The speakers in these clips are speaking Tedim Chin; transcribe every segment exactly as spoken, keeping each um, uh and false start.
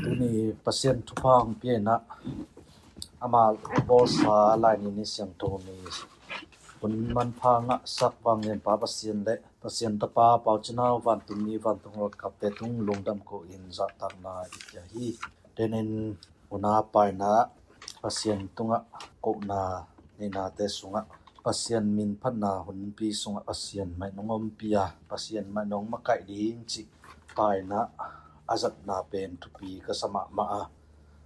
Ni Pasian thupha hong piakna, ama bawlsa Laini ni siangtho ni hun manpha ngahsak vanglianpa Pasian le Pasian tapa Pau Cin Hau vantung mi vantung World Cup te tung lungdam ko in zahtakna i pia hi. Tenin una paina Pasian tungah kohna neinate sungah Pasian minphatna hunpi sungah Pasian mah nong ompia, Pasian mah nong makaih ding cih paina a zatna pen thupi ka sa mahmah a.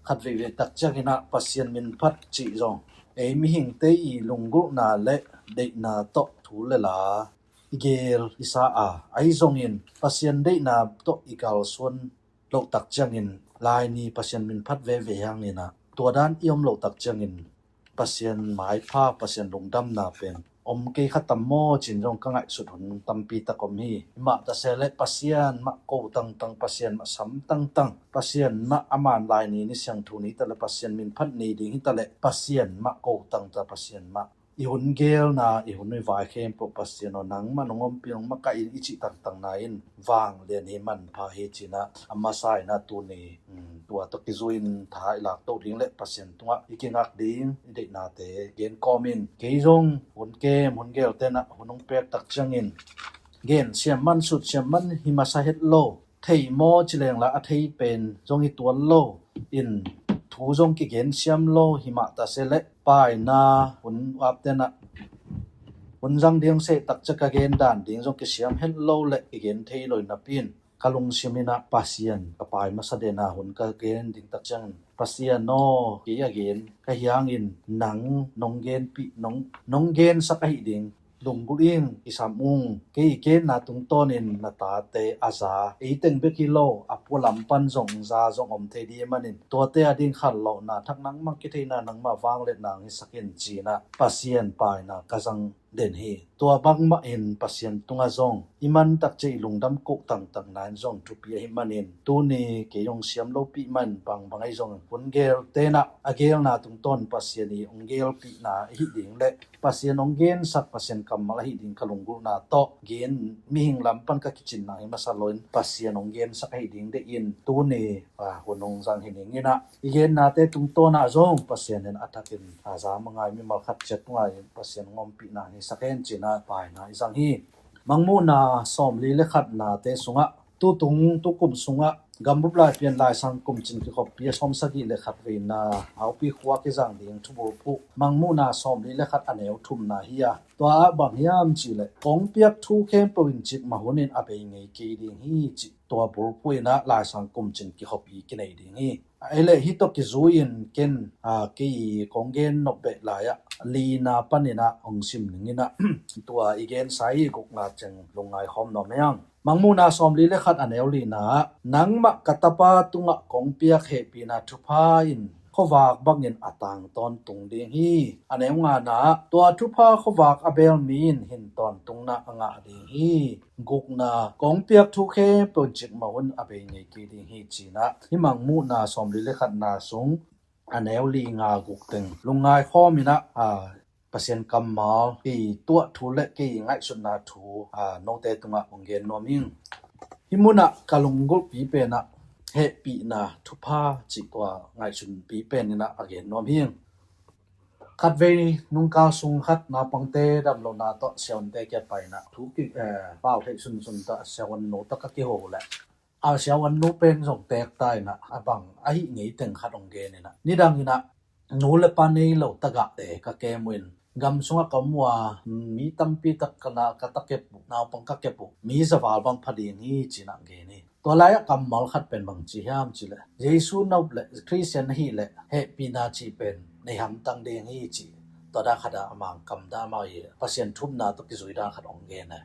Khat veivei tak cianginah Pasian minphat cih zong ei mihingte i lunggulhna le deihna tawh thu le la i gel i sa a, ahi zongin Pasian deihna tawh i kalsuan loh tak ciangin Laini Pasian minphat veve hanginah tua dan i om loh tak ciangin Pasian maipha, Pasian lungdamna pen om kei kha tam maw cin zong ka ngaihsut hun tampi tak om hi. Himah ta se le Pasian mah ko tangtang, Pasian mah sam tangtang, Pasian mah aman Laini ni siangtho ni ta le Pasian minphat ni ding hi ta le Pasian mah ko tangtang, Pasian mah i hun gelna, i hun i vai khempeuh Pasian aw, nangmah nong ompih nong makaih in i cih tangtangna in vanglian hi, manpha hi cinah a masa inah tuni tua tawh kizui in tha i laktoh ding le Pasian tungah i kingak ding i deihnate gen kawmin kei zong hun kem hun gel tenah hun hong pek tak ciangin gen siam man, sut siam man hi masa het lo. Thei maw ci lengla a thei pen zong hi tuan lo in thu zong kigen siam lo, himah ta se le paina hun ap tenah hun zang ding seh tak ciang ka gen dan ding zong kisiam het lo le kigen thei lo in napi in ka lungsim inah Pasian ka pai masa dena hun ka gen ding tak ciangin Pasian aw, kei a gen ka hiangin nang nong genpih, nong, nong gensak ahi ding lunggulh ing, kisam ung. Kei i genna tungtawnin na tate a za, ei teng bek hi lo, a pua lam pan zong za zong om thei ding manin tuate a ding khanlawhna thak nangmah kitheina nangmah vangliatna hong hisak in cinah Pasian paina ka zang den hi. Tua bangmah in Pasian tungah zong i man tak ciang i lungdam koh tangtangna in zong thupi ahi manin tuni kei hong siam lopih man bangbang ahi zong hun gel tenah a gelna tungtawn Pasian i hong gelpihna ahi ding le Pasian hong gensak, Pasian kammal ahi ding ka lunggulhna tawh gen mihing lam pan ka kicinna hi masa loin Pasian hong gensak ahi ding deihin tuni hun hong zang hi ning inah i gennate tungtawnah zong Pasian in a thakin a za mangai mimal khat ciat tungah in Pasian hong ompihna hi sak hen cinah paina i zang hi. Mangmuhna sawmli le khatnate sungah tutung tukum sungah gambup laipian laisang kumcin kikhoppi a sawmsagih le khat veina aupi khua kizang ding thubulphuh Mangmuhna sawmli le khat a neu thumna hi a, tua ah bang hiam cihleh kong piak thu khempeuh in cikmah hunin a bei ngei kei ding hi cih tua bulphuh inah laisang kumcin kikhoppi kinei ding hi. Ei le hih tawh kizui in ken kei kong gen nop beh lai-ah lina paninah hong sim ning inah tua i gensa i gukna ciang lungngai khawm nuam hiang. Mangmuhna sawmli le khat a neu lina ah nangmah ka tapa tungah kong piak hehpihna thupha in khuavak bangin a tang tawntung ding hi. A neu ngana ah tua thupha khuavak a beel mi in hin tawntungna a ngah ding hi. Gukna kong piak thu khempeuh in cikmah hun a bei ngei kei ding hi cinah hih Mangmuhna sawmli le khatna sung a neu li nga guk teng lungngai khawm inah Pasian kammal kei tuah thu le kei ngaihsutna thu note tungah hong gen nuam hing. Hih munah ka lunggulhpi penah hehpihna thupha cih tua ngaihsunpi pen inah a gen nuam hing. Khatvei nungkal sung khat naupangte damlohna tawh siavuante kiat paina thu ki pau theih sunsun tawh siavuan no tawh ka kiho leh a siavuan no pen zong teek ta inah a bang ahi ngei teng khat hong gen inah nidang inah nu le pa nei lo tagahte ka kem uh in gam sungah ka om uh a mi tampi tak ka na ka takep uh naupang ka kep uh mi zaval bang pha ding hi cinah gen hi. Tua lai-ah kammal khat pen bang ci hiam cihleh Jesu nop le Khristian ahih leh hehpihna cih pen nei hamtang ding hi ci. Tua dan khatah a mangkam dah amau hi Pasian thumna tawh kizui dan khat hong gen hi.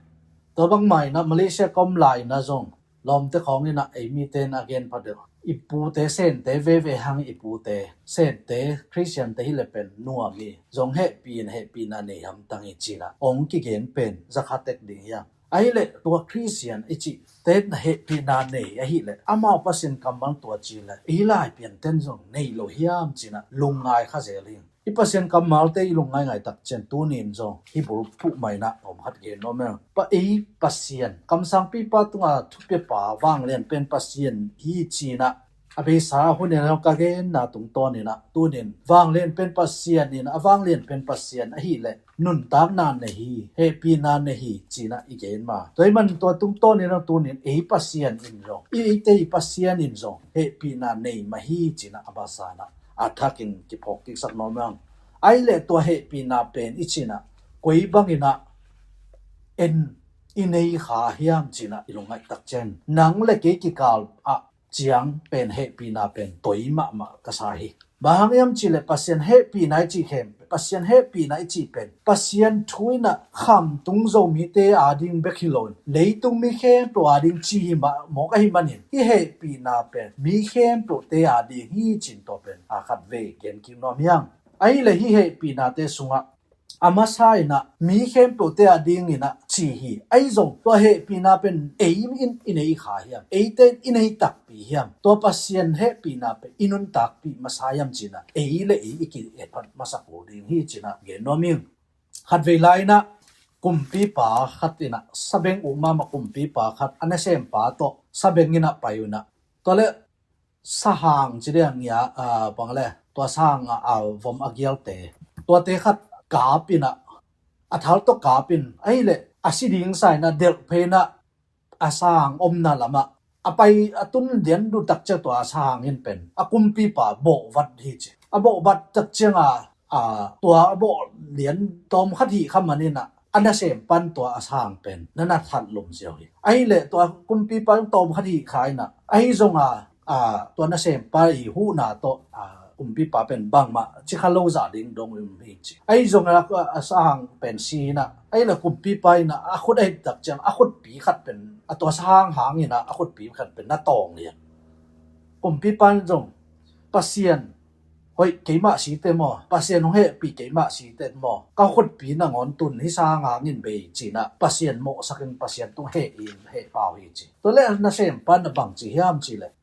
Tua bangmah inah Malaysia ka om lai inah zong lawmte khawng inah ei mite in a gen pha deuh i pute sente veve hang i pute sente Khristiante hileh pen nuam hi zong hehpih in hehpihna nei hamtang hi cinah hong kigen pen zakhatek ding hiam. Ahileh tua Khristian i cih ten hehpihna nei ahileh amau Pasian kammal tua cileh i laipianten zong nei lo hiam cinah lungngai kha zel hi. I Pasian kammalte i lungngaingai tak ciang tunin zong hih bulphuh mah inah om khat gen nuam ing. Pa ei Pasian kamsangpipa tunga thupiapa vanglian pen Pasian hi cinah a beisa hun in ka genna tungtawn in ah, tunin vanglian pen Pasian in, a vanglian pen Pasian ahih leh nuntakna nei hi, hehpihna nei hi ci-in ah i gen mah. Tua ahih manin tua tungtawn in ah tunin ei Pasian in zong, i eite i Pasian in zong hehpihna nei mah hi ci-in ah a masa in ah a thakin kiphawk kiksak nuam ing. Ahih leh tua hehpihna pen i cih in ah koi bangin ah en i nei kha hiam ci-in ah i lungngaih tak ciang, nang le kei kikal ah ciang pen hehpihna pen toi mahmah ka sa hi. Bang hang hiam cih leh Pasian hehpihna i cih khempeuh, Pasian hehpihna i cih pen Pasian thu in ah khamtung Zomite ading bek hi loin, leitung mi khempeuh ading ci hi mah, mawk ahih manin hih hehpihna pen mi khempeuhte ading hi ci-in tua pen a khatvei gen kik nuam ing. Ahih leh hih hehpihnate sungah a masa in ah mi khempeuhte ading in ah ci hi. Ahi zong tua hehpihna pen ei in i nei kha hiam, eite in i nei takpi hiam, tua Pasian hehpihna pen i nuntakpih masa hiam ci-in ah ei le ei i ki-etphat masa kul ding hi ci-in ah gen nuam ing. Khatvei lai in ah kumpipa khat in ah sabeng uh mahmah kumpipa khat a nasempa tawh sabeng in ah pai uh in ah, tua leh sahang ci ding a, bang leh tua sahang a, a vom a gialte, tuate khat kap in ah, a thal tawh kap in, ahih leh a si ding sa in ah delh phei in ah a sahang omna lamah a pai a tun dian duk tak ciang tua a sahang in pen a kumpipa bawhvat hi ci. A bawhvat tak ciang a, a, tua a bawh lian tawm khat hih kha man in ah a nasempa in tua a sahang pen na na that lum ziau hi. Ahih leh tua kumpipa in tawm khat hih kha in ah, ahi zong a, a, tua nasempa i huhna tawh, a, kumpipa pen bangmah ci kha lo zah ding dong um hi ci. Ahi zong a, a sahang pen si in ah, ahih leh kumpipa in ah a khut a hih tak ciang a khutpi khat pen, a tua sahang hang in ah a khutpi khat pen na tawng lian. Kumpipa in zong, Pasian hoih keimah site maw, Pasian hong hehpih keimah site maw, ka khutpi nangawn tun hih sahang hangin bei ci-in ah Pasian mawhsak in, Pasian tung heh in heh pau hi ci. Tua leh a nasempa in ah bang ci hiam cih leh,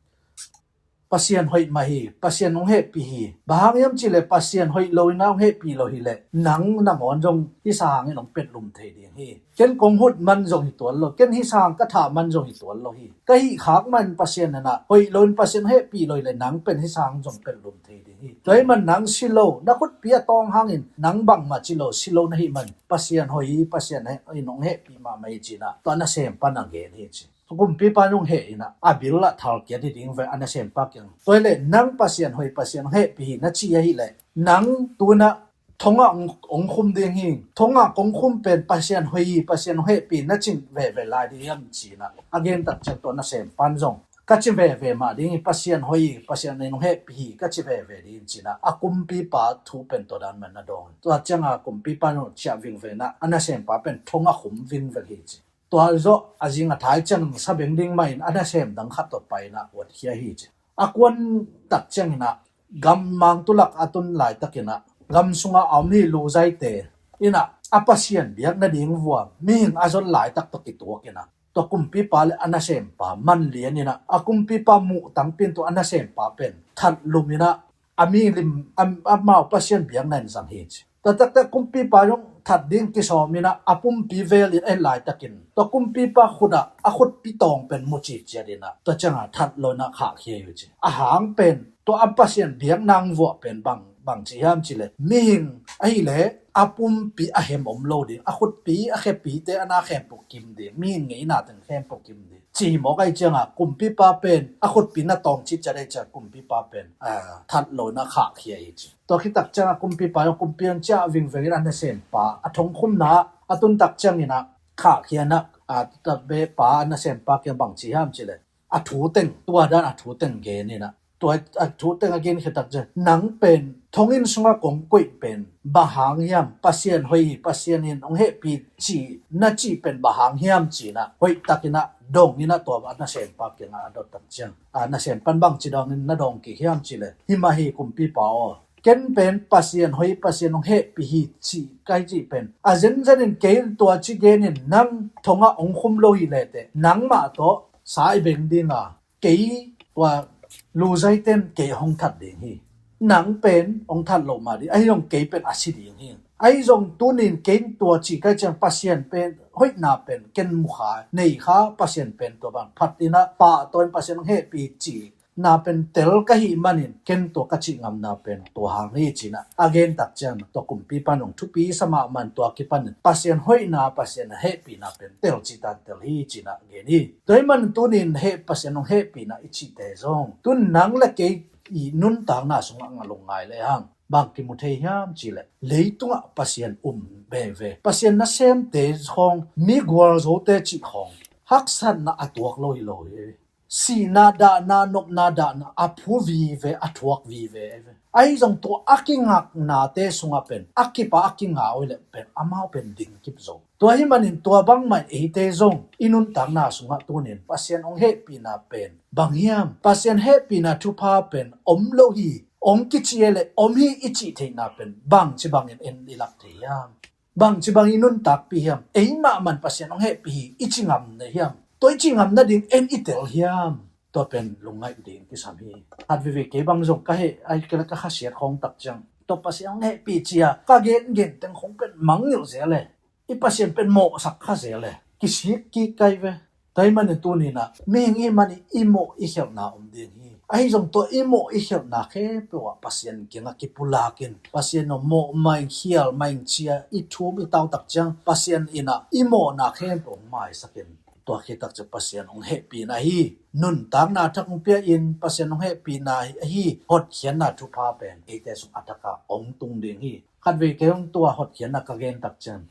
Pasian hoih mah hi, Pasian hong hehpih hi. Bang hang hiam cih leh Pasian hoih lo in ah hong hehpih lo hi leh nang nangawn zong hih sahang in hong petlum thei ding hi. Ken kong huh man zong hi tuan lo, ken hih sahang ka thah man zong hi tuan lo hi. Ka hih khak man Pasian in ah hoih lo in, Pasian hehpih lo hi leh nang pen hih sahang zong petlum thei ding hi. Tua ahih man nang si lo, na khutpi a tawng hangin nang bangmah ci lo, si lo na hih man Pasian hoih hi, Pasian in hong hehpih mahmah hi ci-in ah tua nasempa in a gen hi ci. Kumpipa in hong heh in ah a bil ah thal kiat hi ding ve a nasempa kiang. Tua hi leh nang Pasian hoih, Pasian hong hehpih hi na ci ahih leh nang tu-in ah thong ah hong, hong khum ding hi. Thong ah kong khum pen Pasian hoih hi, Pasian hong hehpih na cih veve lai ding hiam ci-in ah a gen tak ciang tua nasempa in zong ka ci veve mah ding hi, Pasian hoih hi, Pasian in hong hehpih hi ka ci veve ding hi ci-in ah a kumpipa thu pen tua dan mah in na dawng. Tua ciang a kumpipa in zong ciah vingveng in ah a nasempa pen thong ah khum vingveng hi ci. Tua zawh a zing a thai ciang sabeng ding mah in a nasem dang khat tawh pai in ah uatkhia hi ci. A kuan tak ciangin ah gammang tulak a tun laitak in ah gam sungah a om hih Luzaite in ah a Pasian biak nading vua mihing a zon laitak tawh kituak in ah tua kumpipa le a nasempa man lian in ah a kumpipa muh tangpi in tua a nasempa pen that lum in ah a mi lim, a, amau Pasian biakna in zang hi ci. Tua taktak kumpipa zong that ding kisawm in ah a pumpi vel in en laitakin tua kumpipa khut ah a khutpi tawng pen mu citciat in ah tua ciang a that lo in ah khahkhia hi ci. A hang pen tua a Pasian biakna hong vuah pen bang, bang ci hiam cih leh mihing ahih leh a pumpi a hem om lo ding, a khutpi a khepite a na khempeuh kim ding, mihing ngeina teng khempeuh kim ding. Ci hi mawk ahih ciang a kumpipa pen a khutpi na tawng citciat ahih ciang kumpipa pen, a, that lo in ah khahkhia hi ci. Tua khit tak ciang a kumpipa in, kumpi in ciah vingveng in a nasempa a thong khumna a tun tak ciangin ah khahkhia in ah, a, tua bepa a nasempa kiang bang ci hiam cih leh a thu teng, tua dan a thu teng gen in ah tua a thu teng a gen khit tak ciang nang pen thong inn sungah kong koih pen bang hang hiam, Pasian hoih hi, Pasian in hong hehpih hi ci na cih pen bang hang hiam ci in ah hoih tak in ah dong in ah tua a nasempa kiang ah a dot tak ciang, a, nasempa in bang ci dong in na dawng kik hiam cih leh, hi mah hi kumpipa aw, ken pen Pasian hoih, Pasian hong hehpih hi ci ka hi cih pen a zenzen in kei in tua ci gen in nang thong ah hong khum lo hi leh teh nangmah tawh sa i beng ding a, kei tua Luzaite in kei hong that ding hi. Nang pen hong that loh mah ding, ahi zong kei pen a si ding hi. Ahi zong tuni in kei in tua ci ka hih ciang Pasian pen hoihna pen ken mu kha, nei kha, Pasian pen tua bang phat in ah pahtawi in Pasian hong hehpih hi ci na pen tel ka hih manin ken tua ka cih ngamna pen tua hang hi cinah a gen tak ciang tua kumpi pan hong thupi sa mah man tua kipanin Pasian hoihna, Pasian a hehpihna pen tel citan tel hi cinah gen hi. Tua hih manin tunin heh Pasian hong hehpihna i cihte zong tun nang le kei i nuntakna sungah nga lungngai le hang bang kimu thei hiam cihleh leitungah Pasian um veve. Pasian nasemte khawng mi gualzote cih khawng haksatna a tuak lo hi lo hi. Sihna dahna, nopna dahna a phu vive, a thuak vive. Ahi zong tua a kingaknate sungah pen a kipa a kinga uh hileh pen amau pen ding kip zo. Tua hih manin tua bangmah in eite zong i nuntakna sungah tunin Pasian hong hehpihna pen bang hiam? Pasian hehpihna thupha pen om lo hi, hong kici e le om hi i cih theihna pen bangci bangin en i lak thei hiam? Bangci bangin i nuntakpih hiam? Eimah man Pasian hong hehpih hi i ci ngam na hiam? Tua i ci ngam nading en i tel hiam? Tua pen lungngaih ding kisam hi. Khat veve kei bang zong ka heh ai kei le ka khasiat khawng tak ciang tua Pasian hong hehpih cia ka gengen teng khawng pen mangngilh zel e. I Pasian pen mawhsak kha zel e. Kisik kik kai ve. Tua hih manin tuninah mihing i manin i mawh i khelhna om ding hi. Ahi zong tua i mawh i khelhna khempeuh ah Pasian kiangah kipulakin Pasian aw mawh maing khial maing cia i thum i tautak ciang Pasian inah i mawhna khempeuh hong maisakin tua khitak ciang Pasian hong hehpihna hi. Nuntakna thak hong pia-in Pasian hong hehpihna hi. Hotkhiatna thupha pen eite sung a thakah hong tung ding hi. Khat vei kei hong tua hotkhiatna ka gen tak ciang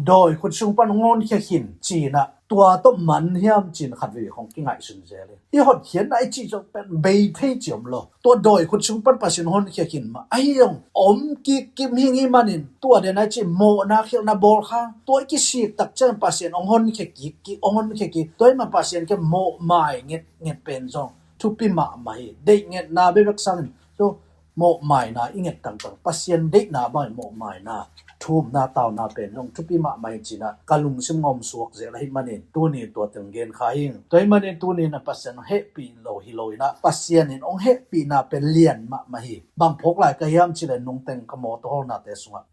dawi khut sung pan hong honkhia khin cinah tua tawh man hiam cin khat vei khong kingaihsun zel hi. I hotkhiatna i cih zong pen bei thei ci om lo. Tua dawi khut sung pan Pasian honkhia khin mah ahi zong om kik kim hing hi manin tua den a i cih mawhna khialhna bawl khang tua i kisik tak ciang Pasian hong honkhia kik kik hong honkhia kik tua i mah Pasian ke mawh mai nget nget pen zong thupi mahmah hi. Deih ngetna bebek sangin so mawhmaina i nget tangtang Pasian deihna bangin mawhmaina thumna tauna pen zong thupi mahmah hi cinah ka lungsim ngawm suak zel ahi manin tuni tua teng gen kha hi. Tua hi manin tuninah Pasian hong hehpih lo hi lo inah Pasian in hong hehpihna pen lian mahmah hi. Bang phawk lai ka hiam cileh nungteng ka mawtaw hawlnate sungah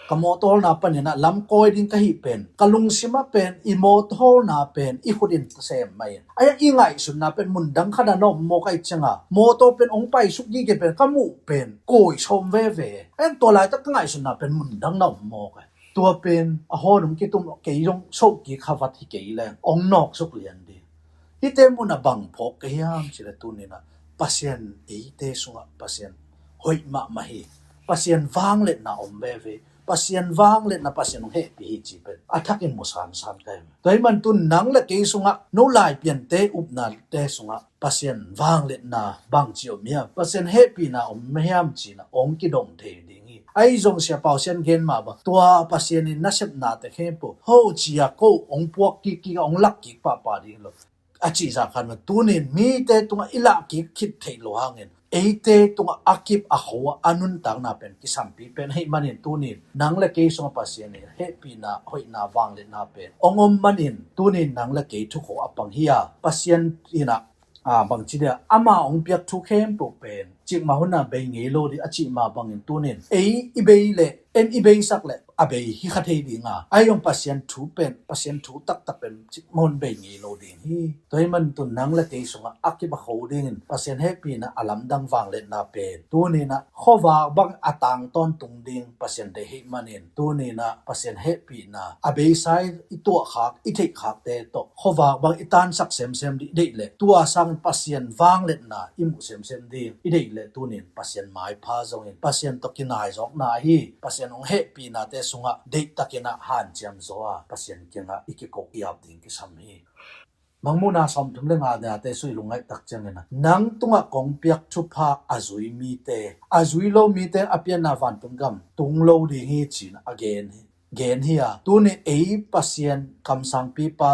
ka mawtaw hawlna paninah lam kawi ding ka hih pen ka lungsimah pen i mawtaw hawlna pen i khut in sem mai in aia i ngaihsutna pen mundang khat a na om mawk ahi cianga mawtaw pen hong paisuk gige pen ka muh pen kawi sawm veve. Aia tua laitak ka ngaihsutna pen mundang na om mawk ahi. Tua pen a hawn hong kitum kei zong sohkik khavat hi kei leng hong nawksuk lian ding. Hihte munah bang phawk ka hiam cileh tuninah Pasian eite sungah Pasian hoih mahmah hi. Pasian vangliatna om veve. Pasian vangliatna Pasian hong hehpih hi ci pen a thakin mu sansan ka hi. Tua hi man tun nang le kei sungah no lai piante upnate sungah Pasian vangliatna bang ci om hiam? Pasian hehpihna om hiam cinah hong kidong thei ding hi. Ahi zong Sia Pau Sian gen mah bang tua Pasian in nasepnate khempeuh ho cia ko hong puak kik kik hong lak kik pahpah ding lo. A cihzah khan tunin mite tungah i lahkik khit theih lo hangin eite tungah a kip a kho a nuntakna pen kisampi pen ahi manin tunin nang le kei sungah Pasian in hehpihna hoihna vangliatna pen hong om manin tunin nang le kei thukho a pang hi a Pasian inah bangci dia ama hong piak thu khempeuh pen cikmah huna bei ngei lo ding a cihmah bangin tunin ei i bei le en i beisak le a bei hi kha thei dinga ahi zong Pasian thu pen Pasian thu taktak pen cikmah hun bei ngei lo ding hi. Tua hi man tun nang le kei sungah a kip a kho dingin Pasian hehpihna a lamdang vangliatna pen tuninah khuavak bang a tang tawntung ding Pasian deih hi manin tuninah Pasian hehpihna a beisai i tuahkhak i theihkhakte tawh khuavak bang i tansak semsem dih deih le tua sangin Pasian vangliatna i muh semsem ding i deih le tunin Pasian maipha zongin Pasian tawh kinaizawkna hi. Pasian hong hehpihnate sungah deihtakinah hanciam zaw a Pasian kiangah i kiko i ap ding kisam hi. Mangmuhna sawmthum le nga date sui lungngaih tak ciangin nang tungah kong piak thupha a zui mite a zui lo mite a pianna vantung gam tung lo ding hi cin a gen hi. Gen hi a tunin ei Pasian kamsangpipa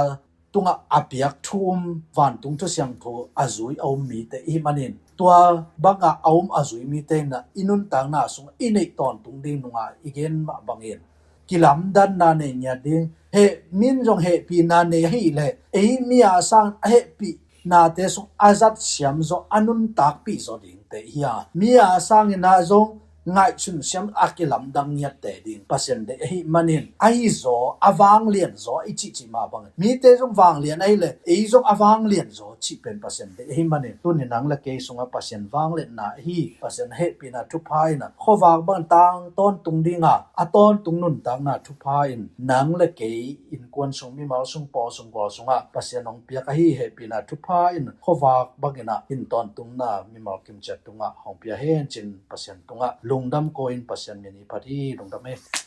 tungah a piak thu um vantung thusiangtho a zui a um mite i manin tua bangah a um a zui mite inah i nuntakna sungah i neih tawntung ding nungah i gen mah bangin kilamdanna nei ngiat ding heh min zong hehpihna nei ahih leh ei mi a sang a hehpih nate sung a zat siam zaw a nuntakpih zaw dingte hi a mi a sanginah zong ngaihsun siam a kilamdang ngiatte ding Pasian deih ahih manin, ahi zaw, a vanglian zaw i cihcih mah bangin, mite zong vanglian ahih leh ei zong a vanglian zaw cih pen Pasian deih ahih manin, tuni nang le kei sungah Pasian vangliatna ahi, Pasian hehpihna thupha in ah khuavak bangin tang tawntung ding a, a tawntung nuntakna thupha in nang le kei innkuan sung, mimal sung, pawl sung, gual sungah Pasian hong piak ahi hehpihna thupha in khuavak bangin ah hin tawntungna mimal kimciat tungah hong pia hen cin Pasian tungah lungdam ko in, Pasian min i phat hi. Lungdam hi.